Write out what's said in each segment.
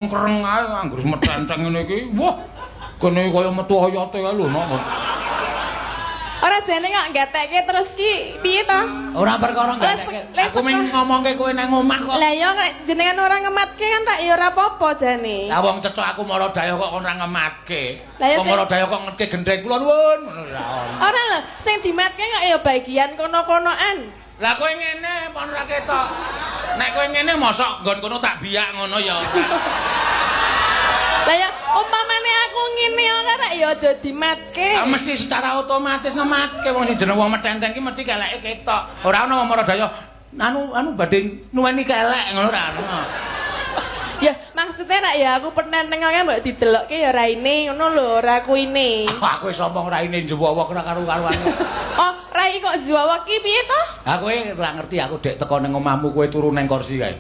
Kereng ae anggere metenteng ngene iki. Wah, kene kaya metu oyote kae lho, nok. Ora, jane kok gatekke terus ki piye to? Ora perkara gatekke. Les Aku ming ngomongke kowe nang omah kok. Lah ya nek jenengan ora ngematke kan tak ya ora apa-apa jane. Lah wong cetha aku mara daya kok kon ora ngematke. Lah ya Wong mara daya kok ngetke gendheng kula nuwun ngono ora ono. Ora lho, sing dimatke kok ya bagian kono-konoan. Lah kowe ngene apa ora ketok? Nek kowe ngene mosok nggon kono tak biak ngono ya. Lah ya umpamane aku ngene ora rak ya aja dimatke. Ah, mesti secara otomatis ngematke wong sing jeneng wong metenteng ki mesti keleke ketok. Ora ono wong mara daya anu anu badhe nuweni kelek ngono ora ono. Ya maksudnya rak ya aku penenteng kok mbok didelokke ya raine ngono lho, ora kuine. Aku wis omong raine njewowok ora karu-karuan. Oh, rai kok juwawak ki piye to? Aku ora ngerti aku dek teko ning omahmu kowe turu ning kursi kae.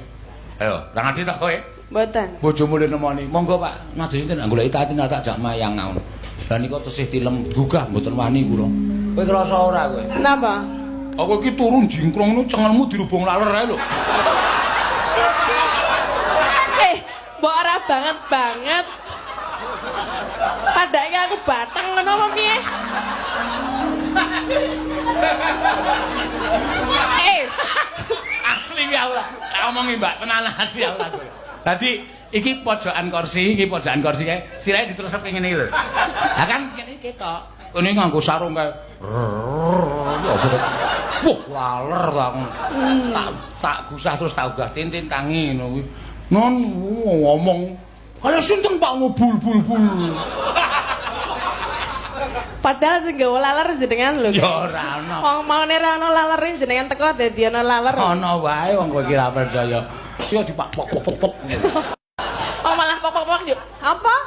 Ayo, ora ngerti ta kowe? Mboten. Bojomu le nemoni. Monggo Pak, nadhe sinten goleki Tatin tak jak mayang ngono. Lah nika tesih tilem gugah mboten wani kula. Kowe krasa ora kowe? Napa? Aku iki turu jingkrong ngono cengelmu dirubung laler ae lho. Eh, mbok ora banget banget. Padake aku bateng ngono apa piye? Eh, Asli ya ora. Tak omongi Mbak, tenan asli ya ora kowe. Dadi iki pojokan kursi, iki pojokan kursi kae, sirahe diterusep ngene iki lho. Lah kan kene ketok. Kene nganggo sarung kae. Wah, laler ta aku. Tak gusah terus tak ugah tintin tangi ngono kuwi. Non ngomong kaya sinten Pak ngono bul bul bul. Padahal sing gawa laler jenengan lho. Ya ora ono. Wong maune ora ono lalere jenengan teko dadi ana laler. Ono wae wong kowe iki ra percaya. Ya dipak pok pok pok pok. Oh malah pok pok pok yo. Apa?